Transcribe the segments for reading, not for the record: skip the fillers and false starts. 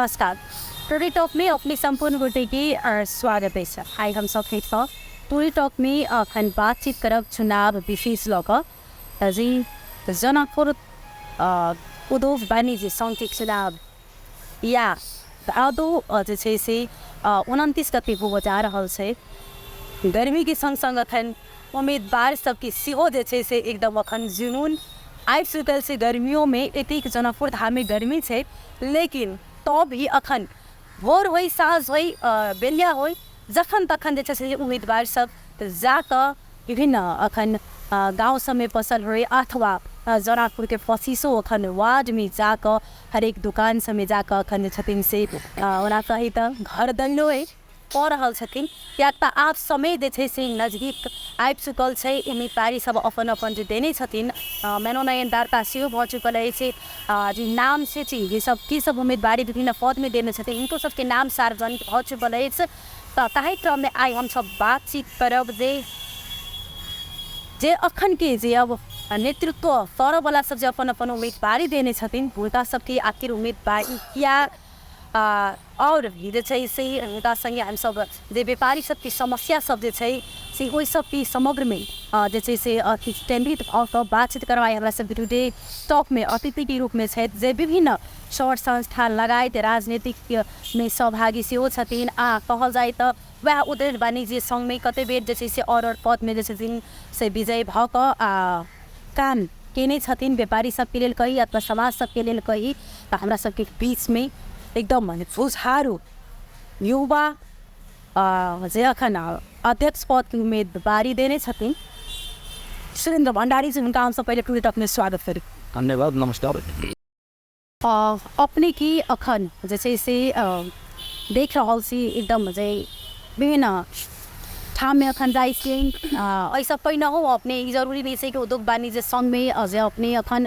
नमस्कार। Today talk में अपने सम्पूर्ण गोटे के स्वागत अछि। आइ हम सब फेरसँ टुडे टॉक में अखन बातचीत करब चुनाव विशेष लऽ कऽ जे जनकपुर उद्योग वाणिज्य सङ्घके चुनाव या भादो जे छै से 29 गते होबऽ जा रहल छै। गर्मीके सङ्ग सङ्ग अखन उम्मीदवार सबके सेहो जे छै से एकदम अखन जुनून आबि चुकल छै। गर्मियोमे एतेक जनकपुर धाममे गर्मी छै, लेकिन तो भी अखन भोर होइ, साँझ होइ, बेरिया होइ, जखन तखन जे छै से उम्मीदवार सब जाकऽ विभिन्न अखन गाँव सबमे पसल होइ अथवा जनकपुरके 25 अखन वार्डमे जाकऽ हरेक दोकान सबमे जाकऽ अखन जे छथिन से ओना कही तऽ घर दैलो अइ कऽ रहल छथिन, किएक तऽ आब समय जे छै से नजदीक आबि चुकल छै। उम्मीदवारी सब अपन अपन जे देने छथिन, मनोनयन दर्ता सेहो भऽ चुकल अछि। जे नाम सूची जे सब के सब उम्मीदवारी विभिन्न पदमे देने छथिन, हिनको सबके नाम सार्वजनिक भऽ चुकल अछि। तऽ ताहि क्रममे आइ हमसब बातचीत करब जे जे अखनके जे अब नेतृत्व करऽवला सब जे अपन अपन उम्मीदवारी देने छथिन, हुनका सबके आखिर उम्मीदवारी किया, आओर भी जे छै से हुनका सङ्गे हमसभ जे व्यापारी सबके समस्या सब जे छै से ओहि सबके समग्रमे जे छै से अथी केन्द्रित भऽ कऽ बातचीत करबाइ। हमरा सबके टुडे टॉकमे अतिथिके रूपमे छथि जे विभिन्न सौर संस्था लगायत राजनीतिकमे सहभागी सेहो छथिन, आ कहल जाय तऽ वएह उद्योग वाणिज्य सङ्घमे कते बेर जे छै से आओर आओर पदमे जे छथिन से विजय भऽ कऽ आ काम केने छथिन, व्यापारी सबके लेल कही अथवा समाज सबके लेल कही। तऽ हमरा सबके बीचमे एकदम जुझारू युवा जे अखन अध्यक्ष पदके उम्मीदवारी देने छथिन सुरेन्द्र भण्डारी जी, हुनका हमसब पहिले टुडे टॉकमे स्वागत करी। धन्यवाद, नमस्कार। अपने की अखन जे छै से देख रहल छी एकदम जे विभिन्न ठाममे अखन जाइ छियै, एहिसँ पहिनहो अपने, ई जरूरी नहि छै कि उद्योग वाणिज्य सङ्घमे जे अपने अखन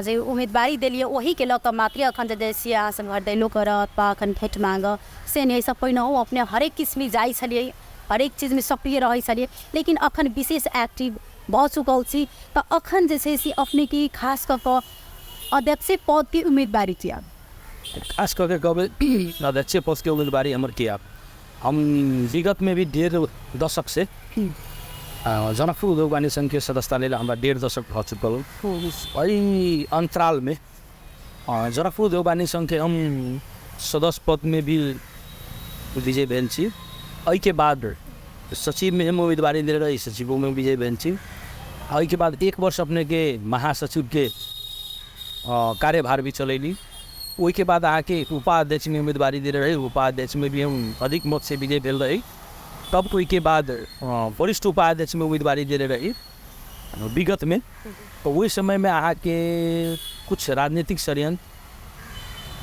जे उम्मीदवारी देलियै ओहीके लऽ कऽ मात्रे अखन जे जाइ छियै अहाँ सब घरदैलो करऽ अथवा अखन भेँट माँगऽ, से नहि। एहिसँ पहिनहो अपने हरेक किसिममे जाइ छलियै, हरेक चीजमे सक्रिय रहै छलियै, लेकिन अखन विशेष एक्टिव भऽ चुकल छी। तऽ अखन जे छै से अपनेके खास कऽ कऽ अध्यक्षे पदके उम्मीदवारी किया? खास कऽ के कहबै अध्यक्षे पदके उम्मीदवारी हमर किया, हम विगतमे भी 1.5 दशकसँ जनकपुर उद्योग वाणिज्य सङ्घके सदस्यता लेल हमरा 1.5 दशक भऽ चुकल। एहि अन्तरालमे जनकपुर उद्योग वाणिज्य सङ्घके हम सदस्य पदमे भी विजय भेल छी। एहिके बाद सचिवमे हम उम्मीदवारी देने रही, सचिवोमे विजय भेल छी। एहिके बाद 1 वर्ष अपनेके महासचिवके कार्यभार भी चलैली। ओहिके बाद अहाँके उपाध्यक्षमे उम्मीदवारी देने रही, उपाध्यक्षमे भी हम अधिक मतसँ विजय भेल रही। तब ओहिके बाद वरिष्ठ उपाध्यक्षमे उम्मीदवारी देने रही विगतमे। तऽ ओहि समयमे अहाँके किछु राजनीतिक षड्यंत्र,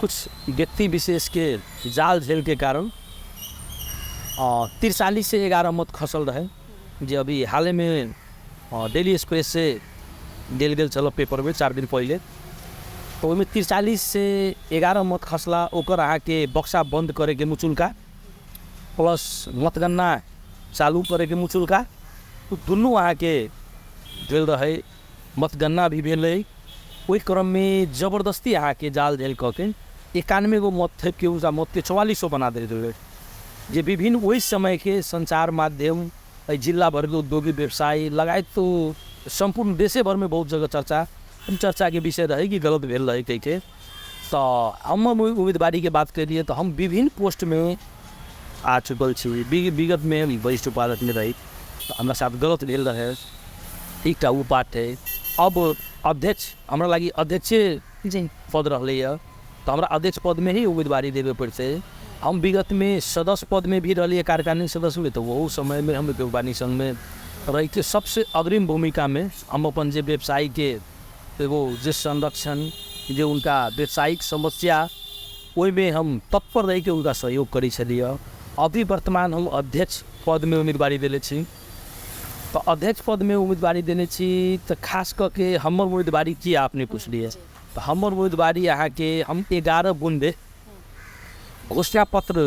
किछु व्यक्ति विशेषके जाल झेलके कारण 43 से 11 मत खसल रहै, जे अभी हालेमे डेली एक्सप्रेससँ देल गेल छल पेपरमे 4 दिन पहिले। तऽ ओहिमे 43 से 11 मत खसला, ओकर अहाँके बक्सा बन्द करैके मुचुल्का प्लस मतगणना चालू करैके मुचुल्का, ओ दुनू अहाँके भेल रहै। मतगणना भी भेलै, ओहि क्रममे जबरदस्ती अहाँके जाल झेल कऽ के 91 गो मत थपिके उनका मतके 44 बना देल गेलै, जे विभिन्न ओहि समयके सञ्चार माध्यम, एहि जिला भरिके उद्योगी व्यवसायी लगायत तो सम्पूर्ण देशे भरिमे बहुत जगह चर्चाके विषय रहै कि गलत भेल रहै कहिके। तऽ हम उम्मीदवारीके बात केलियै तऽ हम विभिन्न पोस्टमे आ चुकल छी। विगतमे वरिष्ठ उपाध्यक्षमे रही तऽ हमरा साथ गलत भेल रहै, एकटा ओ बात है। अब अध्यक्ष हमरा लागि अध्यक्षे पद रहलैए तऽ हमरा अध्यक्ष पदमे ही उम्मीदवारी देबे पड़तै। हम विगतमे सदस्य पदमे भी रहलियै, कार्यकारिणी सदस्यमे, तऽ ओहू समयमे हम उद्योग वाणिज्य सङ्घमे रहिके सबसँ अग्रिम भूमिकामे हम अपन जे व्यवसायीके एगो जे संरक्षण, जे हुनका व्यावसायिक समस्या, ओहिमे हम तत्पर रहिके हुनका सहयोग करै छलियै। अभी वर्तमान हम अध्यक्ष पदमे उम्मीदवारी देने छी। तऽ अध्यक्ष पदमे उम्मीदवारी देने छी तऽ खास कऽ के हमर उम्मीदवारी किया अपने पुछलियै, तऽ हमर उम्मीदवारी अहाँके हम 11 बुन्दे घोषणा पत्र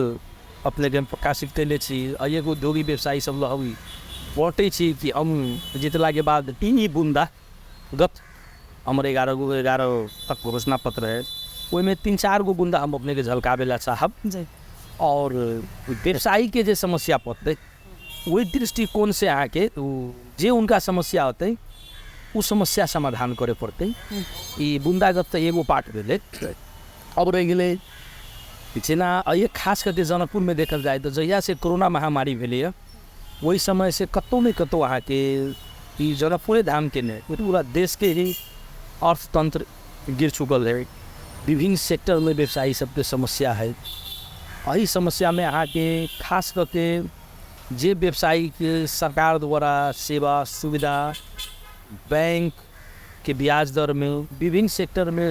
अपनेके हम प्रकाशित कयले छी। एगो उद्योगी व्यवसायी सब लग हम बाँटै छी कि हम जितलाके बाद ई बुन्दा गत हमर 11 गो 11 तक घोषणा पत्र है। ओहिमे 3-4 गो बुन्दा हम अपनेके झलकाबै लए चाहब। और व्यवसायीके जे समस्या पड़तै ओहि दृष्टिकोणसँ अहाँके जे हुनका समस्या होतै ओ समस्या समाधान करे पड़तै। ई बुन्दागत तऽ एगो पार्ट भेलै। अब रहि गेलै जेना एहि खास करके जनकपुरमे देखल जाय तऽ जहियासँ कोरोना महामारी भेलैए ओहि समयसँ कतहु ने कतहु अहाँके ई जनकपुरे धामके नहि पूरा देशके ही अर्थतंत्र गिर चुकल है। विभिन्न सेक्टरमे व्यवसायी सबके समस्या है। एहि समस्यामे अहाँके खास करके जे व्यवसायीके सरकार द्वारा सेवा सुविधा बैंक के ब्याज दरमे विभिन्न सेक्टरमे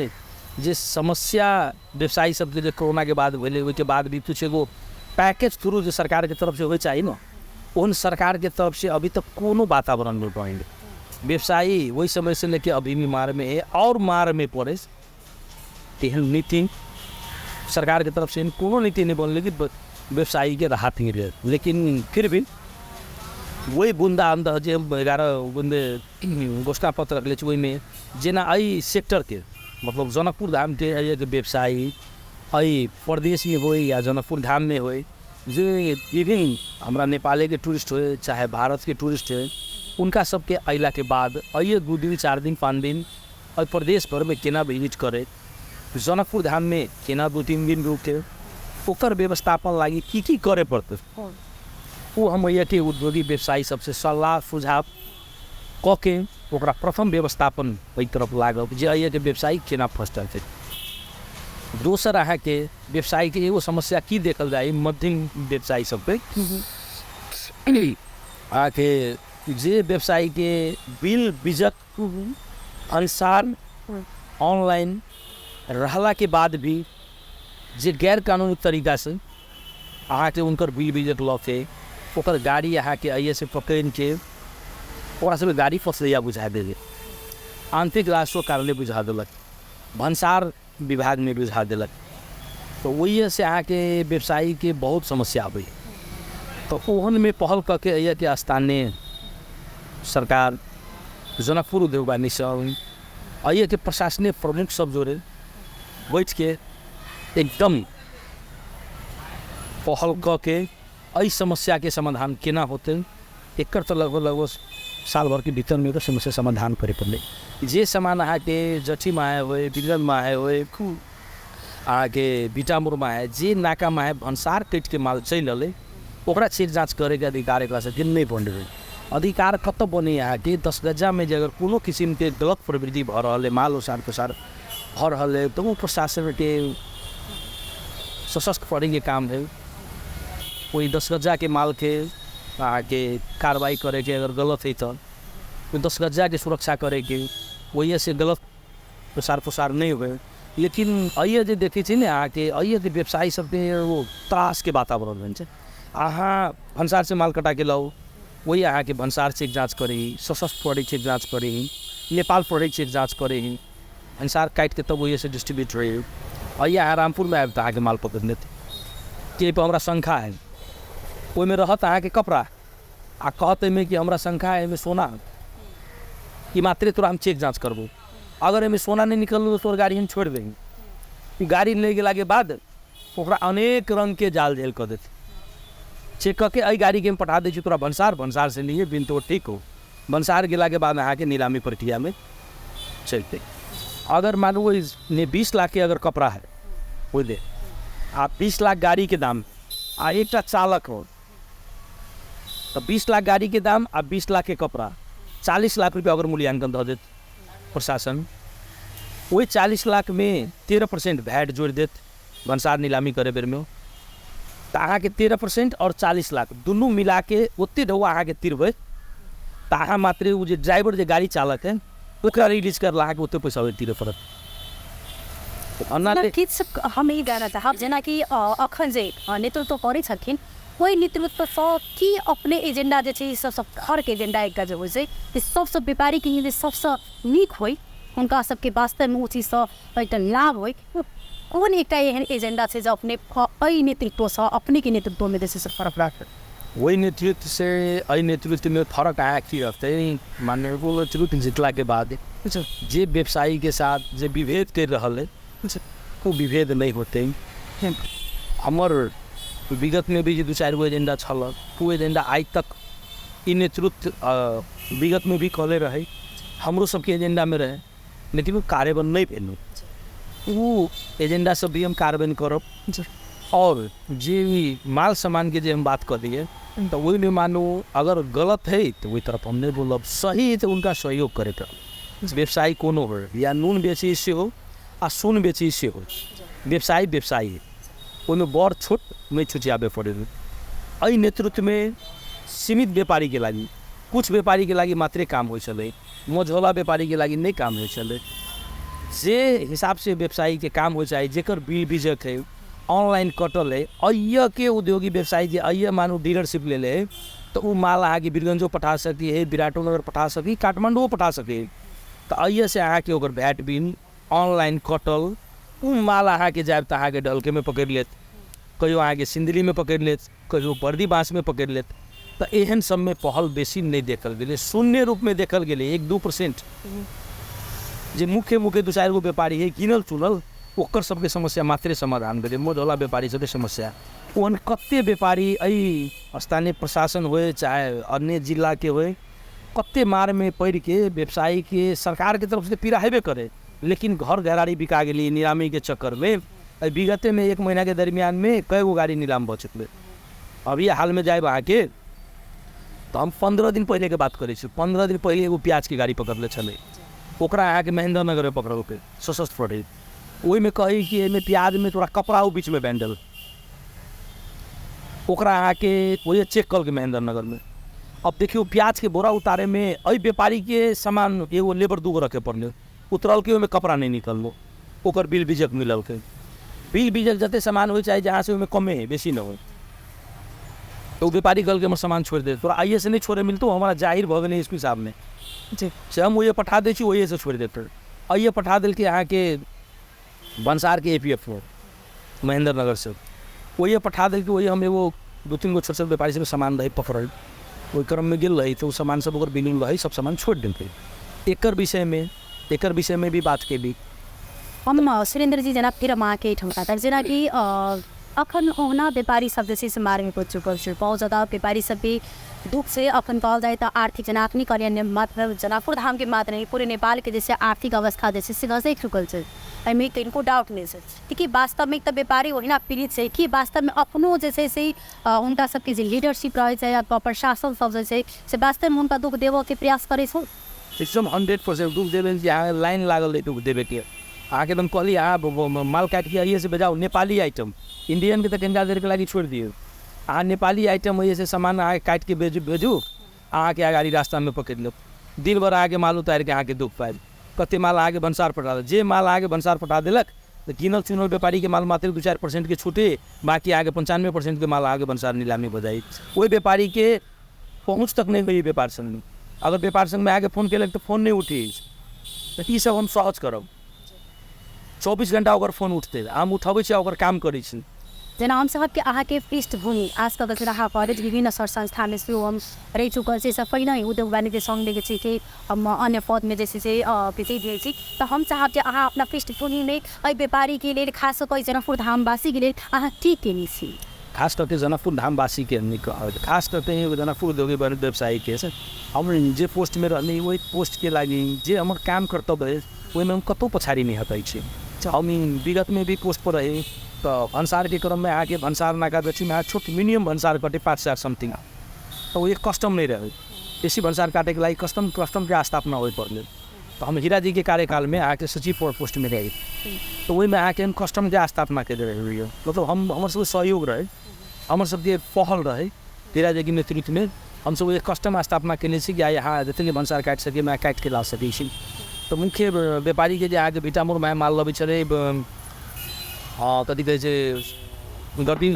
जे समस्या व्यवसायी सबके जे कोरोनाके बाद भेलै ओहिके बाद भी कुछ एगो पैकेज थ्रू जे सरकारके तरफसँ होइ चाही ने, ओहन सरकारके तरफसँ अभी तक कोनो वातावरण नहि बनि। व्यवसायी ओहि समयसँ लेके अभी भी मारमे है और मारमे पड़े। तेहन नीति सरकारके तरफसँ एहन कोनो नीति नहि बनलै कि व्यवसायीके राहत मिले। लेकिन फिर भी वही बुन्दा अंदर जे 11 बुन्दे घोषणा पत्र रखले छी ओहिमे जेना एहि सेक्टरके मतलब जनकपुर धामके एहि व्यवसायी एहि प्रदेशमे होय या जनकपुर धाममे होय जे विभिन्न हमरा नेपालेके टूरिस्ट होय चाहे भारतके टूरिस्ट होय उनका सबके अयलाके बाद अइए 2 दिन 4 दिन 5 दिन एहि प्रदेश भरमे केना विजिट करे, जनकपुर धाममे केना 2-3 दिन रुके, ओकर व्यवस्थापन लागि की की करे पड़तै ओ हम एहिके उद्योगी व्यवसायी सबसे सलाह सुझाव कऽ के ओकरा प्रथम व्यवस्थापन एहि तरफ लागब जे एहिके व्यवसायी केना फर्स्ट हेतै। दोसर अहाँके व्यवसायीके एगो समस्या की देखल जाय मध्यम व्यवसायी सबके, अहाँके जे व्यवसायीके बिल बिजक अनुसार ऑनलाइन रहलाके बाद भी जे गैर कानूनी तरीकासँ अहाँके हुनकर बिल बिजक लऽ के ओकर गाड़ी अहाँके एहिसँ पकड़िके ओकरा सबके गाड़ी फसलैया बुझा देलै, आंतरिक राजस्व कार्यालय बुझा देलक, भन्सार विभागमे बुझा देलक, तऽ ओहिसँ अहाँके व्यवसायीके बहुत समस्या आबै। तऽ ओहनमे पहल कऽ के एहिके स्थानीय सरकार जनकपुर उद्योग वाणिज्य संघ एहिके प्रशासनिक प्रमुख सब जोड़े बैठके एकदम पहल कऽ के एहि समस्याके समाधान केना होतै एकर तऽ लगभग लगभग साल भरके भीतरमे एकर समस्या समाधान करे पड़लै। जे सामान अहाँके जठीमे आए होय, बिरगंजमे आए होय, अहाँके बीटामोड़मे आए, जे नाकामे आए भन्सार कटिके माल चलि अलै ओकरा चेक जाँच करैके अधिकार एकरा सबके नहि बनै। अधिकार कतऽ बनै अहाँके 10 गज्जामे जे अगर कोनो किसिमके गलत प्रवृत्ति भऽ रहल अइ, माल ओसार पसार भऽ रहल अइ तऽ ओ प्रशासनके सशस्त्र करैके काम है। ओहि 10 गज्जाके मालके अहाँके कार्रवाई करैके अगर गलत है तऽ ओहि 10 गज्जाके सुरक्षा करैके, ओहिसँ गलत प्रसार प्रसार नहि होइ। लेकिन एहिए जे देखै छी ने अहाँके एहिए व्यवसायी सबके ओ त्रासके वातावरण बनि छै। अहाँ भन्सारसँ माल कटाके लाउ, वही अहाँके भन्सार चेक जाँच करै, सशस्त्र प्रहरी चेक जाँच करै, नेपाल प्रहरी चेक जाँच करै, भन्सार काटिके तब ओहिसँ डिस्ट्रीब्यूट होइ। अइए अहाँ रामपुरमे आबि तऽ अहाँके माल पकड़ि लेत कि एहिपर हमरा शंका है, ओहिमे रहत अहाँके कपड़ा आ कहत एहिमे कि हमरा शंका है एहिमे सोना है, ई मात्रे तोरा हम चेक जाँच करबो, अगर एहिमे सोना नहि निकललो तऽ तोहर गाड़ी हम छोड़ि देबही। गाड़ी ले गेलाके बाद ओकरा अनेक रङ्गके जाल झेल कऽ देत। चेक कऽ के एहि गाड़ीके हम पठा दै छी तोरा भन्सार, भन्सारसँ लिए बिन तो ठीक हो। भन्सार गेलाके बाद अहाँके नीलामी प्रक्रियामे चलतै। अगर मानू ओहिमे 20 लाखके अगर कपड़ा है ओहि दे आ 20 लाख गाड़ीके दाम आ एकटा चालक हो तऽ 20 लाख गाड़ीके दाम आ 20 लाखके कपड़ा 40 लाख रुपया अगर मूल्यांकन दऽ देत प्रशासन, ओहि 40 लाखमे 13% भैट जोड़ि देत भन्सार नीलामी करे बेरमे, तऽ अहाँके 13% आओर 40 लाख दुनू मिलाके ओते ढौआ अहाँके तिरबै तऽ अहाँ मात्रे ओ जे ड्राइवर जे गाड़ी चालक है ओकरा रिलीज करला अहाँके ओते पैसा ओहि तिरऽ पड़त। किछु हम ई जानऽ चाहब जेनाकि अखन जे नेतृत्व करै छथिन ओहि नेतृत्वसँ की अपने एजेंडा जे छै सबसँ फर्क एजेंडा एकटा जे होइ छै जे सबसँ व्यापारीके लिए सबसँ नीक होइ, हुनका सबके वास्तवमे ओ चीजसँ एकटा लाभ होइ, कोन एकटा एहन एजेंडा छै जे अपने एहि नेतृत्वसँ अपनेके नेतृत्वमे जे छै से फरक राखत? ओहि नेतृत्वसँ एहि नेतृत्वमे फरक अहाँ की रहतै? माने नेतृत्व जितलाके बाद जे व्यवसायीके साथ जे विभेद करि रहल है ओ विभेद नहि होतै। हमर विगतमे भी जे दू चारि गो एजेंडा छल, ओ एजेंडा आइ तक ई नेतृत्व विगतमे भी कहले रहै, हमरो सबके एजेंडामे रहै, लेकिन ओ कार्यान्वयन नहि भेल। ओ एजेंडा सब भी हम कार्यान्वयन करब। आओर जे भी माल सामानके जे हम बात कहलियै, तऽ ओहिमे मानू अगर गलत है तऽ ओहि तरफ हम नहि बोलब, सही है तऽ हुनका सहयोग करैके। व्यवसायी कोनो हो, या नून बेची सेहो आ सोन बेची सेहो, व्यवसायी व्यवसायी है, ओहिमे बड़ छोट नहि छुचियाबे पड़ै। एहि नेतृत्वमे सीमित व्यापारीके लागि, कुछ व्यापारीके लागि मात्रे काम होइ छलै, मझोला व्यापारीके लागि नहि काम होइ छलै। जे हिसाबसँ व्यवसायीके काम होइ चाही, जेकर बिल बीजक है, ऑनलाइन कटल है, अयके उद्योगी व्यवसायी जे अय मानू डीलरशिप लेले है, तऽ ओ माल अहाँके बीरगंजो पठा सकी है, विराटो नगर पठा सकी, काठमाण्डुओ पठा सकी है। तऽ अयसँ अहाँके ओकर भैट बिल ऑनलाइन कटल ओ माल अहाँके जायब तऽ अहाँके डलकेमे पकड़ि लेत, कहियो अहाँके सिन्दलीमे पकड़ि लेत, कहियो बर्दी बाँसमे पकड़ि लेत। तऽ एहन सबमे पहल बेसी नहि देखल गेलै, शून्य रूपमे देखल गेलै। 1-2% जे मुख्य मुख्य दू चारि गो व्यापारी है गिनल चुनल, ओकर सबके समस्या मात्रे समाधान भेलै। मझौला व्यापारी सबके समस्या ओहन कते व्यापारी एहि स्थानीय प्रशासन होय चाहे अन्य जिलाके होय, कते मारमे पड़िके व्यवसायीके सरकारके तरफसँ पीड़ा हेबे करे, लेकिन घर घराड़ी बिका गेली नीलामीके चक्करमे। एहि विगतेमे 1 महीनाके दरमियानमे कए गो गाड़ी नीलाम भऽ चुकलै। अभी हालमे जायब अहाँके तऽ हम 15 दिन पहिलेके बात करै छी, 15 दिन पहिले एगो प्याजके गाड़ी पकड़ले छलै, ओकरा अहाँके महेन्द्र नगरमे पकड़लकै सशस्त्र प्रहरी। ओहिमे कहै कि एहिमे प्याजमे तोरा कपड़ा ओ बीचमे बैंडल, ओकरा अहाँके ओहे चेक कलकै महेन्द्र नगरमे। अब देखियौ प्याजके बोरा उतारैमे एहि व्यापारीके सामान एगो लेबर दूगो रखे पड़लै, उतरलकै ओहिमे कपड़ा नहि निकललै, ओकर बिल बीजक मिललकै। बिल बीजक जते सामान होइ चाहे जहाँ से ओहिमे कमे है, बेसी नहि होइ। तऽ ओ व्यापारी कहलकै हमर सामान छोड़ि दे, तोरा आइए से नहि छोड़े मिलतौ, हमरा जाहिर भऽ गेलै एस पी साहबमे से हम ओहिए पठा दै छी, ओहिएसँ छोड़ि देतै। आइए पठा देलकै अहाँके भन्सारके ए पी एफ मे महेन्द्र नगरसँ, ओहिए पठा देलकै। ओहि हम एगो 2-3 गो छोट छोट व्यापारी सबके सामान रहै पकड़ल, ओहि क्रममे गेल रही तऽ ओ सामान सब ओकर बिल उल रहै, सब सामान छोड़ि देलकै। एकर विषयमे भी बात केली। हम सुरेंद्र जी जेना फेर हम अहाँके एहिठाम काटब, जेनाकि अखन ओहुना व्यापारी सब जे छै से मारमे पड़ि चुकल छै, बहुत ज्यादा व्यापारी सब भी दुःख छै। अखन कहल जाय तऽ आर्थिक जेना अखनी कहलियनि मात्र जनकपुर धामके मात्र नहि, पूरे नेपालके जे छै आर्थिक अवस्था जे छै से घसकि चुकल छै, एहिमे कनिको डाउट नहि छै। कि वास्तवमे तऽ व्यापारी ओहिना पीड़ित छै कि वास्तवमे अपनो जे छै से हुनका सबके जे लीडरशिप रहै छै या प्रशासन सब जे छै से वास्तवमे हुनका दुःख देबऽके प्रयास करै छै? एकदम 100% दुःख देबै जे अहाँ लाइन लागल रहै दुःख देबैके। अहाँके एकदम कहली अहाँ माल काटिके आइए से बजाउ नेपाली आइटम, इण्डियनके तऽ कनिका देरके लागि छोड़ि दियौ, अहाँ नेपाली आइटम होइए से सामान अहाँके काटिके भेजू, अहाँके अगाडि रास्तामे पकड़ि लेब, दिन भरि अहाँके माल उतारिके अहाँके दुःख पायब। कते माल अहाँके भन्सार पठा देलक, जे माल अहाँके भन्सार पठा देलक तऽ गिनल चुनल व्यापारीके माल मात्र 2-4% छूटे, बाँकी अहाँके 95% माल अहाँके भन्सार नीलामी भऽ जाइ। ओहि व्यापारीके पहुँच तक नहि होइए व्यापार सङ्घमे, अगर व्यापार सङ्घमे अहाँके फोन केलक तऽ फोन नहि उठै। तऽ ईसब हम सहज करब, 24 घण्टा ओकर फोन उठतै, हम उठबै छी, ओकर काम करै छी। जेना हम सबके अहाँके पृष्ठभूमि आज तक जेना अहाँ कहले विभिन्न सर संस्थामे सेहो हम रहि चुकल छी, सब पहिने उद्योग वाणिज्य सङ्घमे जे छै से हम अन्य पदमे जे छै से विजयी भेल छी। तऽ हम चाहब जे अहाँ अपना पृष्ठभूमिमे एहि व्यापारीके लेल, खास कऽ जनकपुर धामवासीके लेल अहाँ की केने छी? खास करके जनकपुर धामवासीके खास करके जनकपुर उद्योगी व्यवसायीके हम जे पोस्टमे रहली ओहि पोस्टके लागि जे हमर काम कर्तव्य है ओहिमे हम कतहु पछाडि नहि हटै छी। हम विगतमे भी पोस्टपर रही तऽ भन्सारके क्रममे अहाँके भन्सार नाका दक्षिणमे अहाँ छोट मिनिमम भन्सार कटे 5,000 समथिङ, तऽ ओ कस्टम नहि रहै, बेसी भन्सार काटेके लागि कस्टमके स्थापना होइ पड़लै। तऽ हम हीराजीके कार्यकालमे अहाँके सचिव पोस्टमे रही, तऽ ओहिमे अहाँके हम कस्टमके स्थापना केने रहियै। मतलब हमर सबके सहयोग रहै, हमर सबके पहल रहै हीराजीके नेतृत्वमे हमसब ओहि कस्टम स्थापना केने छी कि आइ अहाँ जतेक भन्सार काटि सकी अहाँ काटिके ला सकै छी। तऽ मुख्य व्यापारीके जे अहाँके भिटामोड़मे माल लबै छलै, कथी कहै छै गरदी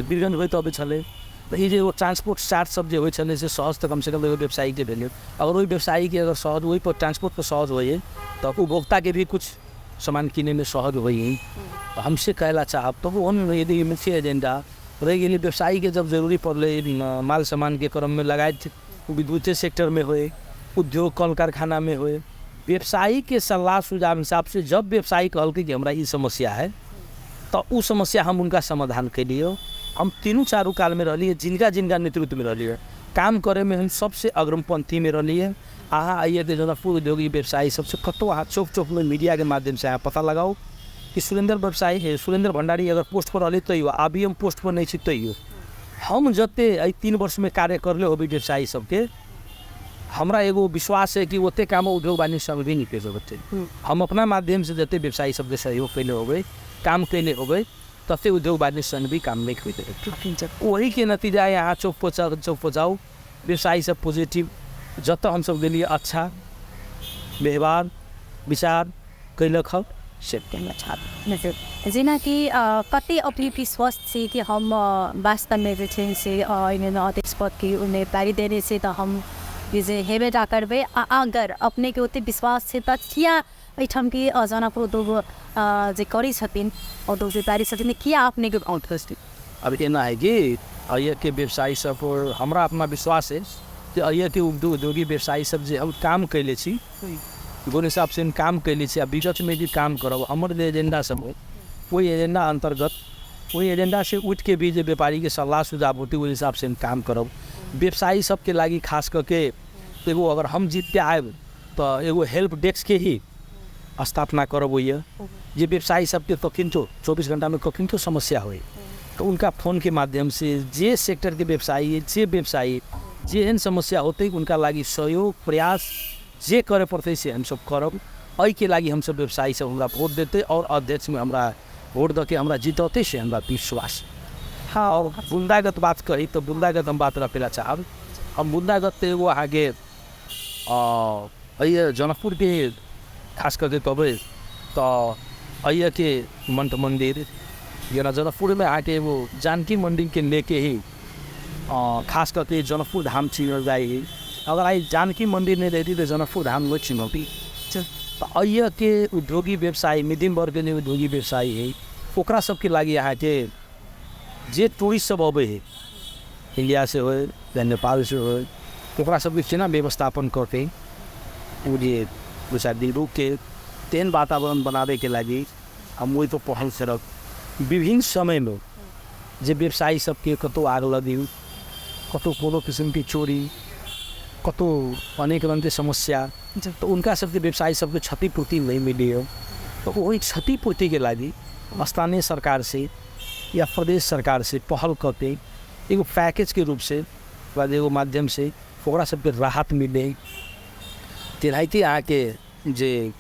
बीरगंज होइत अबै छलै, तऽ ई जे ट्रांसपोर्ट चार्ज सब जे होइ छलै से सहज तऽ कमसँ कम एगो व्यवसायीके भेलै। अगर ओहि व्यवसायीके अगर सहज ओहिपर ट्रांसपोर्टपर सहज होइए तऽ उपभोक्ताके भी कुछ सामान किनैमे सहज होइए। तऽ हम से कहै लए चाहब तऽ ओहन यदि मुख्य एजेंडा रहि गेलै व्यवसायीके जब जरूरी पड़लै माल सामानके क्रममे लगायत विद्युते सेक्टरमे होइ, उद्योग कल कारखानामे होइ, व्यवसायी के सलाह सुझाव हिसाब से जब व्यवसायी कहलकै कि हमरा ई समस्या है, तऽ ओ समस्या हम उनका समाधान केलियै। हम तीनू चारू कालमे रहलियै, जिनका जिनका नेतृत्वमे रहलियै, काम करैमे हम सबसे अग्रमपंथीमे रहलियै। अहाँ आइए तऽ जनकपुर उद्योगी व्यवसायी सबसे कतहु अहाँ चौक चौकमे मीडियाके माध्यमसँ अहाँ पता लगाउ कि सुरेंद्र व्यवसायी, सुरेंद्र भंडारी अगर पोस्ट पर रहलै तैयो, अभी हम पोस्ट पर नहि छी तैयो, हम जते एहि 3 वर्षमे कार्य करले होबै व्यवसायी सबके, हमरा एगो विश्वास है कि ओते काम उद्योग वाणिज्य संघ भी नहीं कर होते। हम अपना माध्यम से जते व्यवसायी सबके सहयोग कैले होबै, काम कैले होबै, तते उद्योग वाणिज्य संघ भी काम नहीं कैले। वही के नतीजा है यहाँ चौक पर चौक पर जाओ, व्यवसायी सब पॉजिटिव, जतऽ हमसब गेलियै अच्छा व्यवहार विचार कैलक हँ से। जेनाकि कते अपने विश्वस्त छी कि हम वास्तवमे जे छै से एहिमे अध्यक्ष पदके उम्मीदवारी देने छै तऽ हम जे हेबे टा करबै, आ अगर अपनेके ओते विश्वास छै तऽ किया एहिठामके जनकपुर उद्योग जे करै छथिन, उद्योग व्यापारी छथिन, किया अपनेके वोट खसतै? अब एना है कि एहिके व्यवसायी सब पर हमरा अपना विश्वास है जे एहिके उद्योगी व्यवसायी सब जे हम काम कैले छी, कोन हिसाबसँ हम काम कैले छी आ विगतमे जे काम करब, हमर जे एजेंडा सब है ओहि एजेंडा अन्तर्गत ओहि एजेंडा से उठिके भी जे व्यापारीके सलाह सुझाव होतै ओहि हिसाबसँ हम काम करब। व्यवसायी सबके लागि खास करके एगो अगर हम जीतके आयब तऽ एगो हेल्प डेस्कके ही स्थापना करब। ओहि जे व्यवसायी सबके कखिनतो 24 घंटामे कखिनतो समस्या होइ तऽ उनका फोनके माध्यम से जे सेक्टरके व्यवसायी है, जे व्यवसायी जेहन समस्या होतै उनका लागि सहयोग प्रयास जे करे पड़तै से हमसब करब। एहिके लागि हमसब व्यवसायी सब हमरा वोट देतै और अध्यक्षमे हमरा वोट दऽके हमरा जितौतै से हमरा विश्वास। हाँ, और बुन्दागत बात कही तऽ बुन्दागत हम बात रखै ला चाहब। हम बुन्दागत एगो अहाँके एहि जनकपुरके खास करके कहबै तऽ एहिके मठ मन्दिर, जेना जनकपुरमे अहाँके एगो जानकी मन्दिरके लेके ही खास करके जनकपुर धाम चिनल जाइ है। अगर आइ जानकी मन्दिर नहि रहितै तऽ जनकपुर धाम नहि चिन्हौती। तऽ एहिके उद्योगी व्यवसायी, मध्यम वर्गके जे उद्योगी व्यवसायी है ओकरा सबके लागि अहाँके जे टूरिस्ट सब अबै है इंडिया से होइ या नेपाल से होइ, ओकरा सबके केना व्यवस्थापन करतै, ओ जे दू चारि दिन रुकके तेहन वातावरण बनाबैके लागि हम ओहि पर पहल करब। विभिन्न समयमे जे व्यवसायी सबके कतहु आग लगी, कतहु कोनो किसिमके चोरी, कतहु अनेक रङ्गके समस्या, तऽ उनका सबके व्यवसायी सबके क्षतिपूर्ति नहि मिलैए, तऽ ओहि क्षतिपूर्तिके लागि स्थानीय सरकार से या प्रदेश सरकार से पहल करके एगो पैकेजके रूप से बाद एगो माध्यम से ओकरा सबके राहत मिले। तेनाहिते अहाँके जे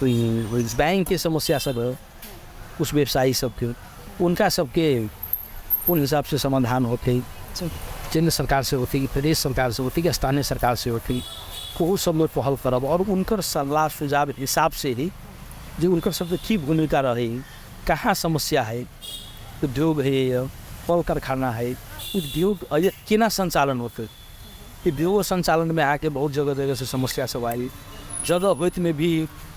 बैंकके समस्या सब है उस व्यवसायी सबके, उनका सबके कोन हिसाबसँ समाधान होतै, केन्द्र सरकार से होतै कि प्रदेश सरकार से होतै कि स्थानीय सरकार से होतै, ओहो सबमे पहल करब। और उनकर सलाह सुझाव हिसाब से ही जे उनकर सबके की भूमिका रहे, कहाँ समस्या है, उद्योग है, कल कारखाना है, उद्योग केना संचालन होतै, उद्योग संचालनमे अहाँके बहुत जगह जगह से समस्या सब आयल, जगह होइतमे भी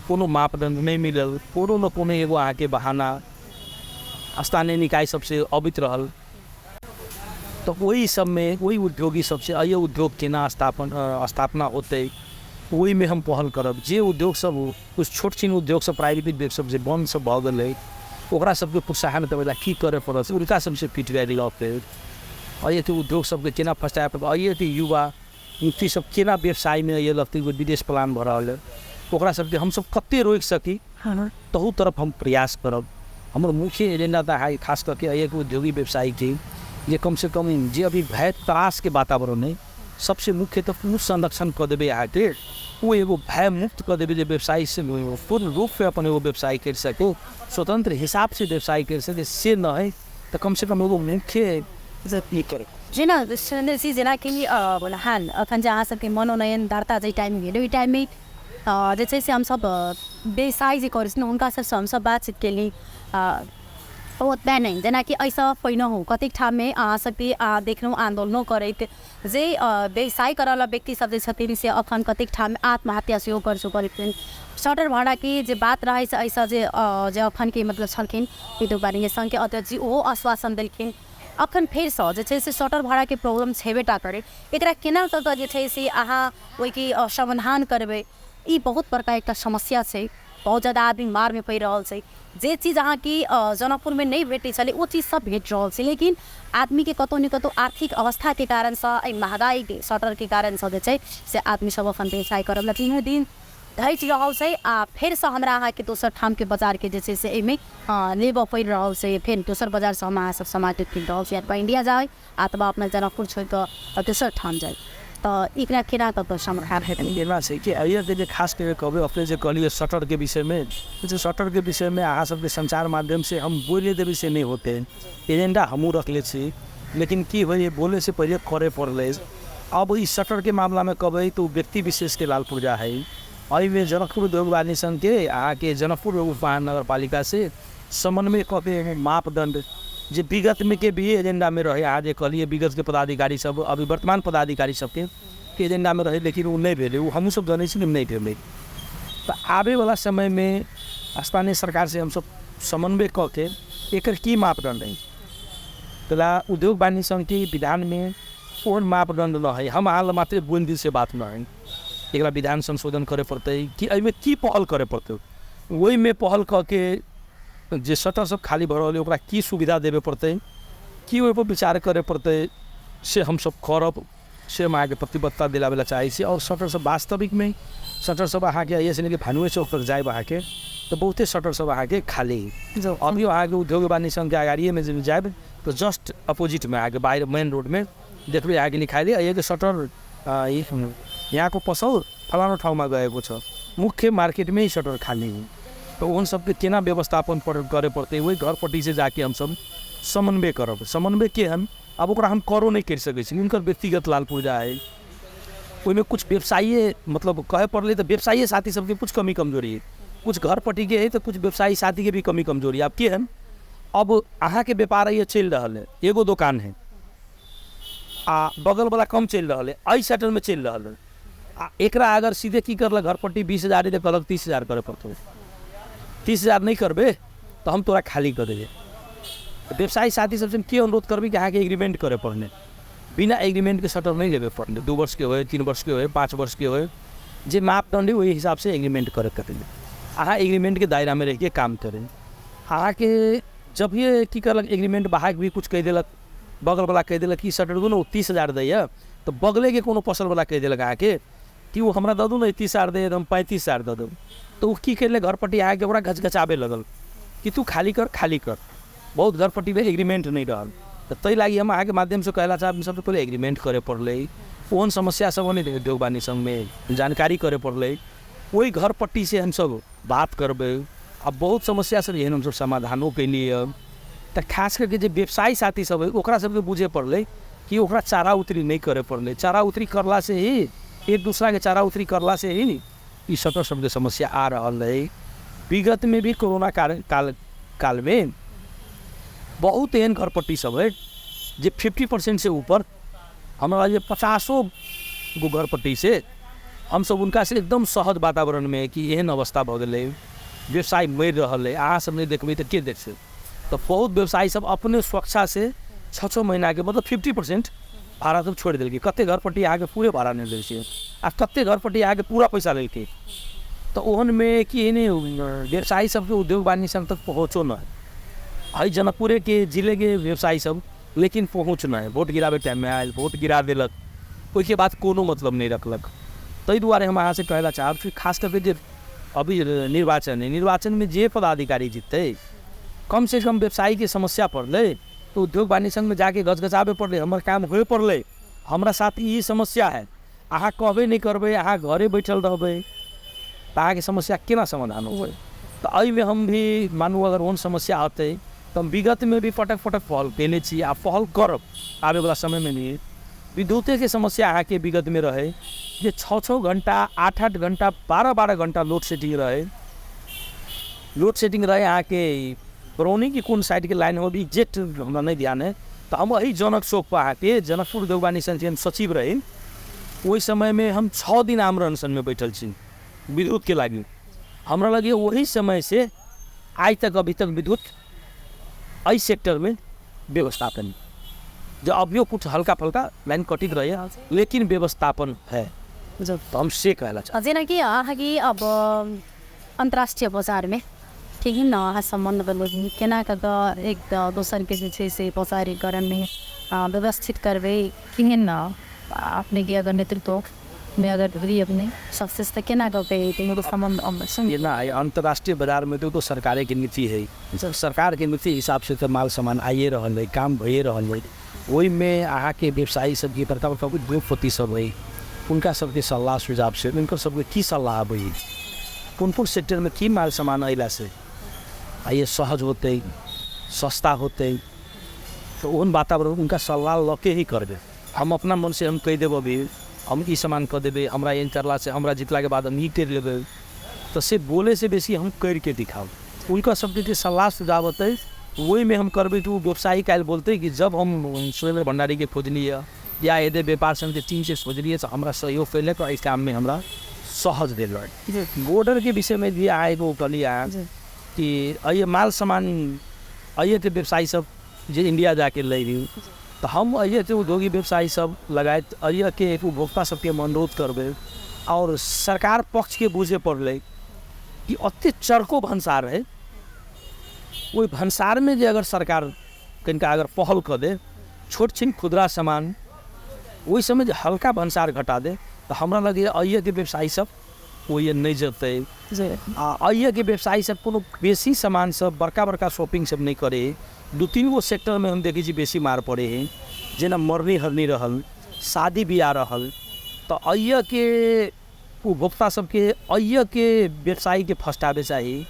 कोनो मापदण्ड नहि मिलल, कोनो न कोनो एगो अहाँके बहाना स्थानीय निकाय सबसे अबैत रहल। तऽ ओहि सबमे ओहि उद्योगी सबसे एहि उद्योग केना स्थापना होतै ओहिमे हम पहल करब। जे उद्योग सब कुछ छोट छिन उद्योग सब प्राइवेट उद्योग सब जे बन्द सब भऽ गेलै ओकरा सबके प्रोत्साहन देबै ला की करे पड़त, उनका सबसे फीडबैक लऽ एहिके उद्योग सबके केना फँसाए पड़त, एहिके युवा युवती सब केना व्यवसायमे अइए लगतै, विदेश प्लान भऽ रहल है ओकरा सबके हमसब कते रोकि सकी तहू तरफ हम प्रयास करब। हमर मुख्य एजेंडा तऽ है खास करके एहिके उद्योगी व्यवसायीके जे कमसँ कम जे अभी भय त्रासके वातावरण है सबसे मुख्य तऽ ओ संरक्षण कऽ देबै अहाँके, ओ एगो भय मुक्त कऽ देबै जे व्यवसायी से पूर्ण रूपसँ अपन एगो व्यवसाय करि सकै, स्वतंत्र हिसाबसँ व्यवसाय करि सकै, से नहि है तऽ कमसँ कम एगो मुख्य ई करै। जेना सुरेन्द्र जी, जेनाकि हाल अखन जे अहाँ सबके मनोनयन दर्ता जाहि टाइम भेल ओहि टाइममे जे छै से हमसब व्यवसाय जे करै छी हुनका सबसँ हमसब बातचीत केली, ओतबे नहि जेनाकि एहिसँ पहिनहु कतेक ठाममे अहाँ सबके देखलहुँ आन्दोलनो करैत जे व्यवसाय करऽवला व्यक्ति सब जे छथिन से अखन कतेक ठाम आत्महत्या सेहो कर चुकल छथिन। सटर भाड़ाके जे बात रहै से एहिसँ जे जे अखनके मतलब छलखिन उद्योग वाणिज्य सङ्घके अध्यक्ष जी ओहो आश्वासन देलखिन। अखन फेरसँ जे छै से सटर भाड़ाके प्रॉब्लम छेबे टा करै, एकरा केना कऽ कऽ जे छै से अहाँ ओहिके समाधान करबै, ई बहुत बड़का एकटा समस्या छै। बहुत ज़्यादा आदमी मारमे पड़ि रहल छै। जे चीज अहाँके जनकपुरमे नहि भेटै छलै ओ चीज सब भेट रहल छै, लेकिन आदमीके कतहु ने कतहु आर्थिक अवस्थाके कारणसँ, एहि महगाई शटरके कारणसँ जे छै से आदमी सब अपन व्यवसाय करऽवला दिनो दिन घटि रहल छै। आ फेरसँ हमरा अहाँके दोसर ठामके बाजारके जे छै से एहिमे लेबऽ पड़ि रहल छै। फेर दोसर बाजारसँ हम अहाँ सब सामान कीन रहल छी, अथवा इंडिया जाइ अथवा अपना जनकपुर छोड़िकऽ दोसर ठाम जाइ। तऽ एकरा केना कऽ समाधान हेतै? एना छै कि एहि जे खास कऽ कहबै अपने जे कहलियै शटरके विषयमे, जे शटरके विषयमे अहाँ सबके संचार माध्यमसँ हम बोले देबै से नहि होतै। एजेंडा हमहूँ रखले छी, लेकिन की होइए बोले से पहिले करे पड़लै। अब ई शटरके मामलामे कहबै तऽ ओ व्यक्ति विशेषके लाल पुर्जा है। एहिमे जनकपुर उद्योग वाणिज्य संघके अहाँके जनकपुर उपमहानगरपालिका से समन्वय कऽ के मापदण्ड जे विगतमे के भी एजेंडामे रहै, अहाँ जे कहलियै विगतके पदाधिकारी सब, अभी वर्तमान पदाधिकारी सबके एजेंडामे रहै, लेकिन ओ नहि भेलै। ओ हमहूँ सब जनै छी नहि भेलै। तऽ आबैवला समयमे स्थानीय सरकारसँ हमसब समन्वय कऽ के एकर की मापदण्ड है, तोला उद्योग वाणिज्य संघके विधानमे ओहन मापदण्ड न है। हम अहाँ मात्रे बोलि दी से बात न है। एकरा विधान संशोधन करे पड़तै कि एहिमे की पहल करे पड़तै। ओहिमे पहल कऽ के जे शटर सब खाली भऽ रहल है ओकरा की सुविधा देबे पड़तै, की ओहिपर विचार करे पड़तै, से हमसब करब, से हम अहाँके प्रतिबद्धता दिलाबै लए चाहै छी। आओर शटर सब वास्तविकमे शटर सब अहाँके एहिसँ लेके भानुए चौक तक जायब अहाँके तऽ बहुते शटर सब अहाँके खाली। अभियो अहाँके उद्योग वाणिज्य संघके अगाड़िएमे जे जायब तऽ जस्ट अपोजिटमे अहाँके बाहर मेन रोडमे देखबै अहाँके लिखाएल एहिके शटर यहाँको पसल फलानो ठाउँमा गएको छ, मुख्य मार्केटमै शटर खाली। तऽ ओहन सबके केना व्यवस्थापन करे पड़तै, ओहि घरपट्टि से जाके हमसब समन्वय करब। समन्वय केहन, आब ओकरा हम करो नहि करि सकै छी, हुनकर व्यक्तिगत लाल पुर्जा है। ओहिमे कुछ व्यवसायी मतलब कहे पड़लै तऽ व्यवसायी साथी सबके कुछ कमी कमजोरी है, कुछ घरपट्टिके है तऽ कुछ व्यवसायी साथीके भी कमी कमजोरी। आब केहन, अब अहाँके व्यापार ये चलि रहल है, एगो दोकान है आ बगलवला कम चलि रहल है, एहि सेटलमे चलि रहल है, आ एकरा अगर सीधे की करलक घरपट्टी 20,000 तऽ कहलक 30,000 करे पड़तौ, 30,000 नहि करबे तऽ हम तोरा खाली कऽ देबै। व्यवसायी साथी सबसँ हम की अनुरोध करबै कि अहाँके एग्रीमेंट करे पड़ने, बिना एग्रीमेंटके शटर नहि लेबे पड़ने। 2 वर्षके होय, 3 वर्षके होय, 5 वर्षके होय, जे मापदण्ड है ओहि हिसाबसँ एग्रीमेंट करे के। अहाँ एग्रीमेंटके दायरामे रहिके काम करें। अहाँके जब ये की करलक एग्रीमेंट बाहर भी कुछ कहि देलक, बगलवला कहि देलक कि शटर दू ने ओ 30,000 दैए, तऽ बगलेके कोनो पसलवला कहि देलक अहाँके कि ओ हमरा दऽ दू ने 30,000 दैए तऽ हम 35,000 दऽ देब। तऽ ओ की कयलक घरपट्टी अहाँके ओकरा घचघचाबे लगल कि तू खाली कर खाली कर। बहुत घरपट्टीमे एग्रीमेंट नहि रहल। तऽ ताहि लागि हम अहाँके माध्यमसँ कहला चाहब सबसँ पहिले एग्रीमेंट करे पड़लै। ओहन समस्या सब नहि उद्योग वाणिज्य संघमे जानकारी करे पड़लै, ओहि घरपट्टीसँ हमसब बात करबै। आ बहुत समस्या सब एहन हमसब समाधानो केलियै। तऽ खास करके जे व्यवसायी साथी सब है ओकरा सबके बुझे पड़लै कि ओकरा चारा उतरी नहि करे पड़लै। चारा उतरी करलासँ ही, एक दूसराके चारा उतरी करलासँ ही ई शटर सबके समस्या आ रहल है। विगतमे भी कोरोना कालमे बहुत एहन घरपट्टी सब है जे 50% से ऊपर, हमरा जे 50 गो घरपट्टी से हमसब हुनका से एकदम सहज वातावरणमे कि एहन अवस्था भऽ गेलै, व्यवसाय मरि रहल है, अहाँ सब नहि देखबै तऽ के देखतै। तऽ बहुत व्यवसायी सब अपने स्वेच्छासँ 6-6 महीनाके मतलब 50% भाड़ा सब छोड़ि देलकै। कते घरपट्टी अहाँके पूरे भाड़ा नहि दै छै आ कते घरपट्टी अहाँके पूरा पैसा लेलकै। तऽ ओहनमे कि एहने व्यवसायी सबके उद्योग वाणिज्य संघ तक पहुँचो न है। जनकपुरेके जिलेके व्यवसायी सब लेकिन पहुँच न है। वोट गिराबै टाइममे आयल, वोट गिरा देलक, ओहिके बाद कोनो मतलब नहि रखलक। ताहि दुआरे हम अहाँसँ कहै लए चाहब कि खास करके जे अभी निर्वाचन है, निर्वाचनमे जे पदाधिकारी जिततै कम से कम व्यवसायीके समस्या पड़लै तऽ उद्योग वाणिज्य संघमे जाके गजगजाबे पड़लै, हमर काम होए पड़लै, हमरा साथ ई समस्या है, अहाँ कहबे नहि करबै, अहाँ घरे बैठल रहबै तऽ अहाँके समस्या केना समाधान होबै। तऽ एहिमे हम भी मानू अगर ओहन समस्या औतै तऽ हम विगतमे भी पटक पटक पहल कयने छी आ पहल करब आबैवला समयमे भी। विद्युतेके समस्या अहाँके विगतमे रहै जे 6-6 घण्टा, 8-8 घण्टा, 12-12 घण्टा लोड सेटिंग रहै। लोड सेटिंग रहै अहाँके बरौनी की कोन साइडके लाइन हो एग्जैक्ट हमरा नहि ध्यान है। तऽ हम एहि जनक चौकपर अहाँके जनकपुर उद्योग वाणिज्य संघके हम सचिव रही, ओहि समयमे हम 6 दिन आमरण अनशनमे बैठल छी विद्युतके लागि। हमरा लगे ओहि समयसँ आइ तक अभी तक विद्युत एहि सेक्टरमे व्यवस्थापन जो अभियो कुछ हल्का फुल्का लाइन कटित रहे लेकिन व्यवस्थापन है। तऽ हम से कहै लए चाहब। जेनाकि अहाँके अब अन्तर्राष्ट्रिय बजारमे केहन अहाँ सम्बन्ध बनबै, केना कऽ कऽ एक दोसरके जे छै से बजारीकरणमे व्यवस्थित करबै, केहन अपनेके अगर नेतृत्वमे अगर भेलियै अपने सक्सेस तऽ केना कऽ के सम्बन्ध? एना है, अन्तर्राष्ट्रीय बाजारमे तो सरकारेके नीति है, सरकारके नीति हिसाबसँ तऽ माल सामान आइए रहल है, काम भइए रहल है। ओहिमे अहाँके व्यवसायी सबके, बड़का बड़का उद्योगपति सब है, हुनका सबके सल्लाह सुझावसँ हुनकर सबके की सल्लाह अबै है, कोन कोन सेक्टरमे की माल सामान अयलासँ आइए सहज होतै, सस्ता होतै, तऽ ओहन वातावरण हुनका सल्लाह लऽ के ही करबै। हम अपना मनसँ हम कहि देब अभी हम ई सामान कऽ देबै, हमरा एहन करलासँ हमरा जितलाके बाद हम ई करि लेबै, तऽ से बोलैसँ बेसी हम करिके दिखाउ। हुनका सबके जे सल्लाह सुझाव होतै ओहिमे हम करबै, तऽ ओ व्यवसायी काल्हि बोलतै कि जब हम सुरेन्द्र भण्डारीके खोजलियै या यदि व्यापार समिति टीमसँ खोजलियै तऽ हमरा सहयोग कयलक, एहि काममे हमरा सहज देलक। बॉर्डरके विषयमे भी अहाँ एगो कहलियै अहाँ कि एहि माल सामान एहिके व्यवसायी सब जे इंडिया जाके लै रही, तऽ हम एहिके उद्योगी व्यवसायी सब लगायत एहिके उपभोक्ता सबके हम अनुरोध करबै और सरकार पक्षके बुझे पड़लै कि अते चरको भनसार है, ओहि भनसारमे जे अगर सरकार कनिका अगर पहल कऽ दे, छोट छिन खुदरा सामान ओहि समय जे हल्का भनसार घटा दे, तऽ हमरा लगैए एहिके व्यवसायी सब ओहि नहि जेतै। आ एहिके व्यवसायी सब कोनो बेसी सामान सब बड़का बड़का शॉपिंग सब नहि करे, 2-3 गो सेक्टरमे हम देखै छी बेसी मार पड़े है, जेना मरनी हरनी रहल, शादी बियाह रहल, तऽ एहिके उपभोक्ता सबके एहिके व्यवसायीके फस्टाबे चाही।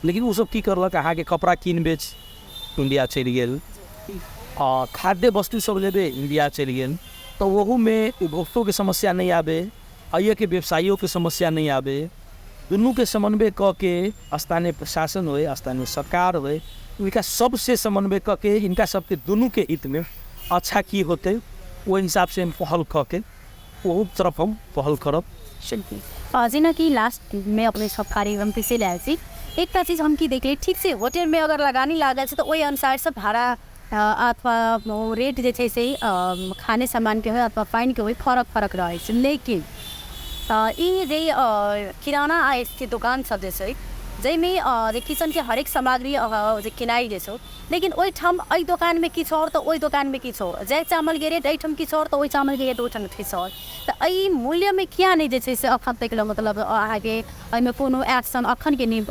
लेकिन ओ सब की करलक, अहाँके कपड़ा कीन बेच इंडिया चलि गेल, आ खाद्य वस्तु सब लेबै इंडिया चलि गेल, तऽ ओहूमे उपभोक्तोके समस्या नहि आबै, एहिके व्यवसायियोके समस्या नहि आबै, दुनूके समन्वय कऽ के स्थानीय प्रशासन होइ, स्थानीय सरकार होइ, इनका सबसे समन्वय कऽ के इनका सबके दुनूके हितमे अच्छा की होतै ओहि हिसाबसँ हम पहल कऽ के ओहू तरफ हम पहल करब। जेनाकि लास्टमे अपने सब कार्यक्रम चलि आयल छी, एकटा चीज हम की देखलियै, ठीक छै होटलमे अगर लगानी लागल छै तऽ ओहि अनुसारसँ भाड़ा अथवा रेट जे छै से खाने सामानके होइ अथवा पानिके होइ फरक फरक रहै छै, लेकिन ई जे किराना आ दोकान सब जे छै जाहिमे जे किचनके हरेक सामग्री जे किनाइ जे छै, लेकिन ओहिठाम एहि दोकानमे किछु आओर तऽ ओहि दोकानमे किछु आओर, जाहि चावलके रेट एहिठाम किछु आओर तऽ ओहि चावलके रेट ओहिठाम किछु आओर, तऽ एहि मूल्यमे किया नहि जे छै से अखन तक मतलब अहाँके एहिमे कोनो एक्शन अखनके नहि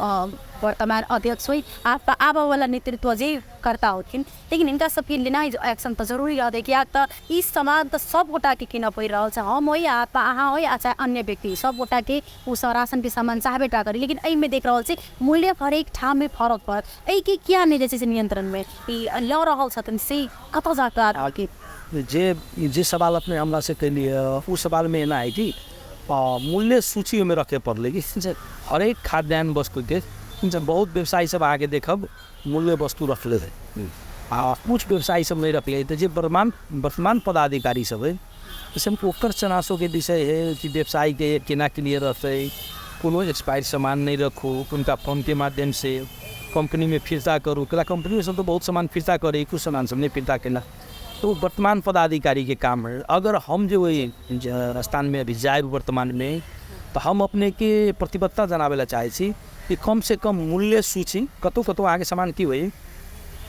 वर्तमान अध्यक्ष होइ आबऽवला नेतृत्व जे करता होथिन, लेकिन हिनका सबके लेनाइ एक्शन तऽ जरूरी रहतै, किएक तऽ ई सामान तऽ सब गोटाके कीनऽ पड़ि रहल छै, हम होइ अहाँ होइ आ चाहे अन्य व्यक्ति, सब गोटाके ओ सब राशनके सामान चाहबे टा करी, लेकिन एहिमे देख रहल छी मूल्य हरेक ठाममे फरक पड़त, एहिके किया नहि जे छै से नियन्त्रणमे ई लऽ रहल छथिन से कतऽ जाकऽ? जे जे सवाल अपने हमरा से कैलियै ओ सवालमे एना है कि मूल्य सूची ओहिमे रखे पड़लै कि हरेक खाद्यान्न वस्तुके बहुत व्यवसायी सब अहाँके देखब मूल्य वस्तु रखले है आ कुछ व्यवसायी सब नहि रखले है, तऽ जे वर्तमान पदाधिकारी सब है से ओकर चनासोके विषय है कि व्यवसायीके केना क्लियर रहतै, कोनो एक्सपायर सामान नहि रखू, हुनका फोनके माध्यमसँ कंपनीमे फिर्ता करू, कंपनी सब तऽ बहुत सामान फिर्ता करे, कुछ सामान सब नहि फिर्ता केलक, तो वर्तमान पदाधिकारीके काम है। अगर हम जे ओहि स्थानमे अभी जायब वर्तमानमे तऽ हम अपनेके प्रतिबद्धता जनाबै लए चाहै छी कि कम से कम मूल्य सूची कतहु कतहु अहाँके सामान की होइ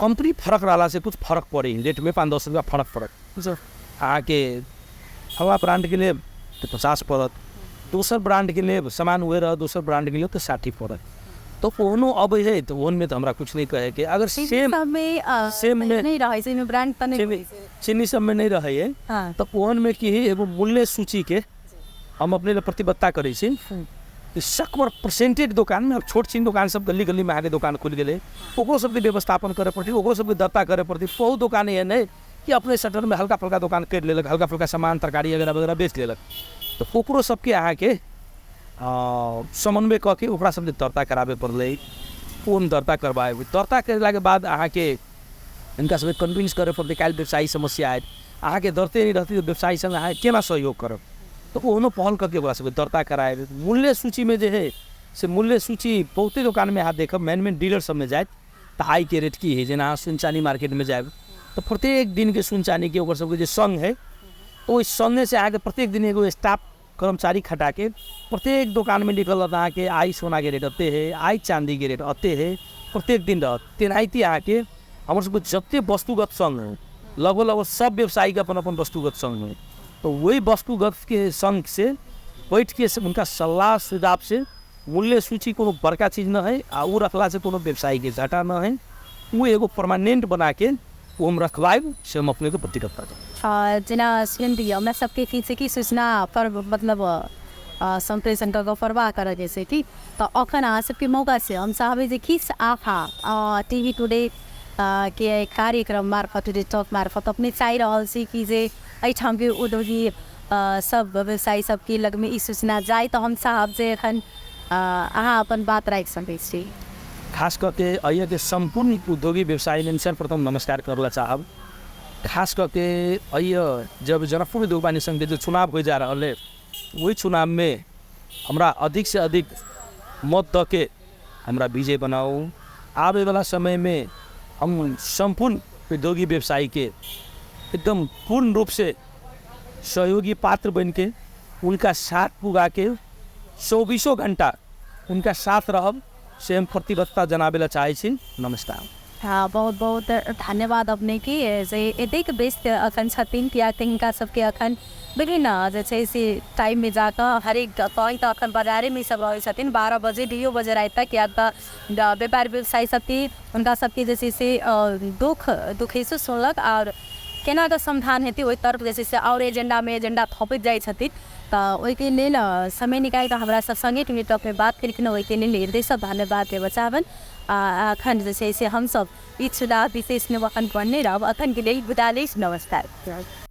कंपनी फरक रहलासँ कुछ फरक पड़े, रेटमे 5-10 रुपया फरक पड़त, अहाँके हवा ब्रांडके लेब तऽ 50 पड़त, दोसर ब्रांडके लेब सामान उहे रहत दोसर ब्रांडके लेब तऽ 60 पड़त, तऽ ओहनो अबै है तऽ ओहनमे तऽ हमरा कुछ नहि कहैके। अगर सेम सेम नहि रहै छै, ब्रांड तऽ नहि, चीनी सबमे नहि रहै है, तऽ ओहनमे की है एगो मूल्य सूचीके हम अपने लए प्रतिबद्धता करै छी कि सकबर परसेंटेज दोकानमे, आब छोट छिन दोकान सब गली गलीमे अहाँके दोकान खुलि गेलै, ओकरो सबके व्यवस्थापन करऽ पड़तै, ओकरो सबके दर्ता करऽ पड़तै। बहुत दोकान एहन है कि अपने शटरमे हल्का फुल्का दोकान करि लेलक, हल्का फुल्का सामान तरकारी वगैरह वगैरह बेच लेलक, तऽ ओकरो सबके अहाँके समन्वय कऽ के ओकरा सबके दर्ता कराबे पड़लै, कोन दर्ता करबाबै, दर्ता करेलाके बाद अहाँके हिनका सबके कन्विन्स करऽ पड़तै, काल्हि व्यवसायी समस्या आयत, अहाँके दर्ते नहि रहतै तऽ व्यवसायी संग अहाँ केना सहयोग करब, तऽ ओहनो पहल कऽ के ओकरा सबके दर्ता करायब। मूल्य सूचीमे जे है से मूल्य सूची बहुते दोकानमे अहाँ देखब, मेन मेन डीलर सबमे जायत तऽ आइके रेट की है, जेना अहाँ सुन चानी मार्केटमे जायब तऽ प्रत्येक दिनके सुन चानीके ओकर सबके जे संघ है ओहि संघेसँ अहाँके प्रत्येक दिन एगो स्टाफ कर्मचारी खटा के प्रत्येक दोकानमे लिखल रहत अहाँके आइ सोनाके रेट एते है, आइ चाँदीके रेट एते है, प्रत्येक दिन रहत। तेनाहिते अहाँके हमर सबके जते वस्तुगत संघ है, लगभग लगभग सब व्यवसायीके अपन अपन वस्तुगत संघ है, तो वही वस्तुगत के संघ से बैठ के उनका सलाह सुझाव से मूल्य सूची कोनो बड़का चीज न है आ उ रखला से कोनो व्यवसायी के घाटा न है, वो एगो परमानेंट बना के वो हम रखवाएब से हम अपने के प्रतिबद्धता जेना सुनि हमरा सबके की छै कि सूचना पर मतलब सम्प्रेषण कऽ कऽ प्रवाह करऽ के छै ठीक। तऽ अखन अहाँ सबके मौका छै, हम चाहबै जे किछु आफा टीवी टुडे के कार्यक्रम मार्फत टुडे टॉक मार्फत अपने चाहि रहल छी कि जे एहिठामके उद्योगी सब व्यवसायी सबके लगमे ई सूचना जाय, तऽ हम चाहब जे एखन अहाँ अपन बात राखि सकै छी। खास करके अहियाके सम्पूर्ण उद्योगी व्यवसायी सर्वप्रथम नमस्कार करला चाहब। खास करके अहिया जब जनकपुर उद्योग वाणिज्य संघ के जो चुनाव हो जा रहा है, वही चुनाव में हमरा अधिक से अधिक मत दऽ के हमरा विजय बनाऊ। आबे वाला समय में हम सम्पूर्ण उद्योगी व्यवसायी के एकदम पूर्ण रूप से सहयोगी पात्र बन के उनका साथ पुगा के 24 घंटा उनका साथ रहब से हम प्रतिबद्धता जनाबे ला चाहै छी। नमस्कार। हाँ, बहुत बहुत धन्यवाद अपने के जे एतेक व्यस्त अखन छथिन, कियाकि हिनका सबके अखन विभिन्न जे छै से टाइममे जाकऽ हरेक कहीँ तऽ अखन बाजारेमे सब रहै छथिन 12 बजे 2 बजे राति तक, कियाक तऽ व्यापार व्यवसायी सबके हुनका सबके जे छै से दुख दुखेसो सुनलक आओर केना कऽ समाधान हेतै ओहि तरफ जे छै से आओर एजेंडामे एजेंडा थपैत जाइ छथिन। तऽ ओहिके लेल समय निकालि कऽ हमरा सब सङ्गे टुडे टॉकमे बात केलखिन, ओहिके लेल हृदयसँ धन्यवाद देबऽ चाहबनि। आ अखन जे छै से हमसब ई चुनाव विशेषमे अखन बनने रहब। अखनके लेल विदा लै, नमस्कार।